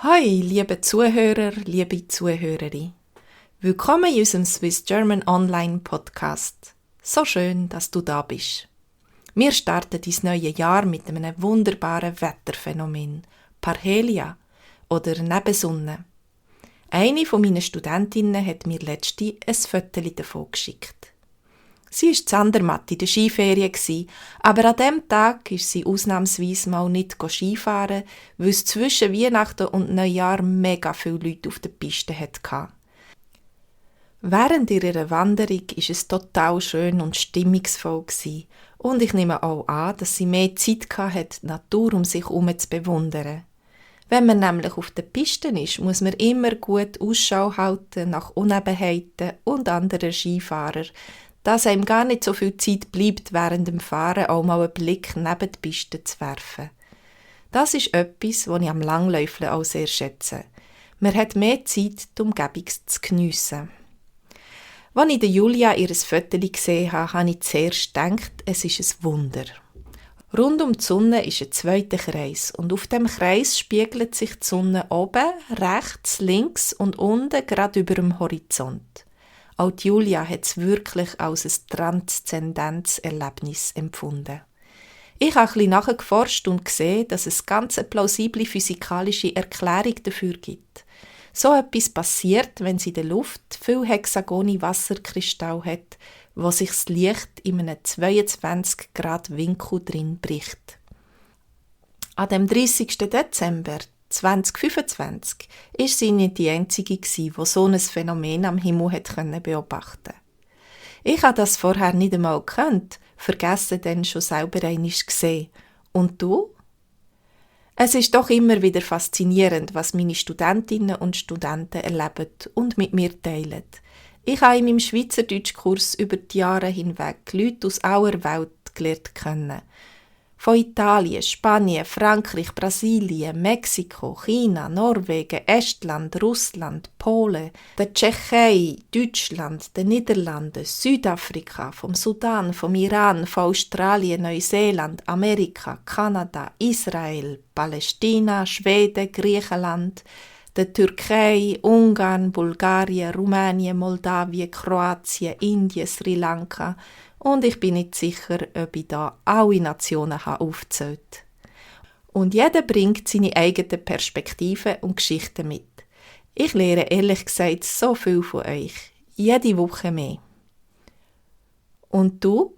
Hoi, liebe Zuhörer, liebe Zuhörerin. Willkommen in unserem Swiss German Online Podcast. So schön, dass du da bist. Wir starten dieses neue Jahr mit einem wunderbaren Wetterphänomen, Parhelia oder Nebensonne. Eine von meinen Studentinnen hat mir letztens ein Foto davon geschickt. Sie war in Zandermatt in der Skiferien, aber an diesem Tag ist sie ausnahmsweise mal nicht Skifahren, weil es zwischen Weihnachten und Neujahr mega viele Leute auf der Piste hatte. Während ihrer Wanderung war es total schön und stimmungsvoll und ich nehme auch an, dass sie mehr Zeit hatte, die Natur um sich herum zu bewundern. Wenn man nämlich auf der Piste ist, muss man immer gut Ausschau halten nach Unebenheiten und anderen Skifahrern, dass einem gar nicht so viel Zeit bleibt, während dem Fahren auch mal einen Blick neben die Piste zu werfen. Das ist etwas, was ich am Langläufeln auch sehr schätze. Man hat mehr Zeit, die Umgebung zu geniessen. Als ich Julia ihr Foto gesehen habe ich zuerst gedacht, es ist ein Wunder. Rund um die Sonne ist ein zweiter Kreis und auf dem Kreis spiegelt sich die Sonne oben, rechts, links und unten gerade über dem Horizont. Auch Julia hat es wirklich als ein Transzendenzerlebnis empfunden. Ich habe ein bisschen nachgeforscht und gesehen, dass es ganz eine plausible physikalische Erklärung dafür gibt. So etwas passiert, wenn sie in der Luft viel hexagone Wasserkristall hat, wo sich das Licht in einem 22 Grad Winkel drin bricht. An dem 30. Dezember 2025 war sie nicht die Einzige, die so ein Phänomen am Himmel beobachten konnte. Ich habe das vorher nicht einmal gekannt, vergessen dann schon selber einmal gesehen. Und du? Es ist doch immer wieder faszinierend, was meine Studentinnen und Studenten erleben und mit mir teilen. Ich habe in meinem Schweizerdeutschkurs über die Jahre hinweg Leute aus aller Welt gelernt kennen. Von Italien, Spanien, Frankreich, Brasilien, Mexiko, China, Norwegen, Estland, Russland, Polen, der Tschechei, Deutschland, den Niederlanden, Südafrika, vom Sudan, vom Iran, von Australien, Neuseeland, Amerika, Kanada, Israel, Palästina, Schweden, Griechenland, der Türkei, Ungarn, Bulgarien, Rumänien, Moldawien, Kroatien, Indien, Sri Lanka. Und ich bin nicht sicher, ob ich da alle Nationen aufgezählt habe. Und jeder bringt seine eigenen Perspektiven und Geschichten mit. Ich lehre ehrlich gesagt so viel von euch. Jede Woche mehr. Und du?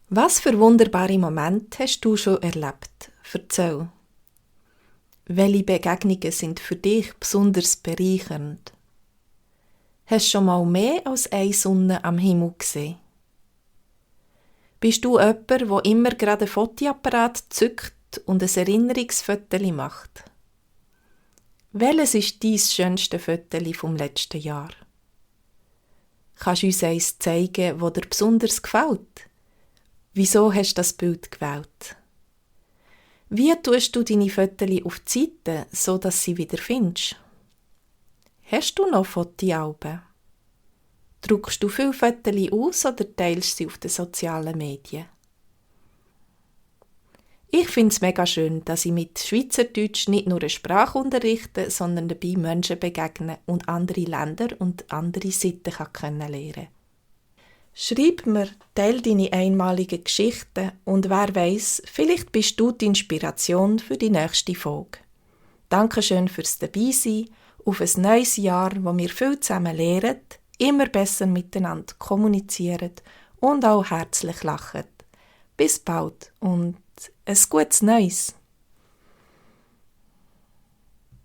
Was für wunderbare Momente hast du schon erlebt? Erzähl. Welche Begegnungen sind für dich besonders bereichernd? Hast du schon mal mehr als eine Sonne am Himmel gesehen? Bist du jemand, der immer gerade ein Fotoapparat zückt und ein Erinnerungsfoto macht? Welches ist dein schönste Foto vom letzten Jahr? Kannst du uns eins zeigen, das dir besonders gefällt? Wieso hast du das Bild gewählt? Wie tust du deine Fotos auf die Seite, sodass sie wieder findest? Hast du noch Fotoalben? Druckst du viele Fotos aus oder teilst sie auf den sozialen Medien? Ich finde es mega schön, dass ich mit Schweizerdeutsch nicht nur eine Sprache unterrichte, sondern dabei Menschen begegnen und andere Länder und andere Sitten kennenlernen kann. Schreib mir, teile deine einmaligen Geschichten und wer weiss, vielleicht bist du die Inspiration für die nächste Folge. Dankeschön fürs Dabeisein, auf ein neues Jahr, wo wir viel zusammen lernen, immer besser miteinander kommunizieren und auch herzlich lachen. Bis bald und ein gutes Neues!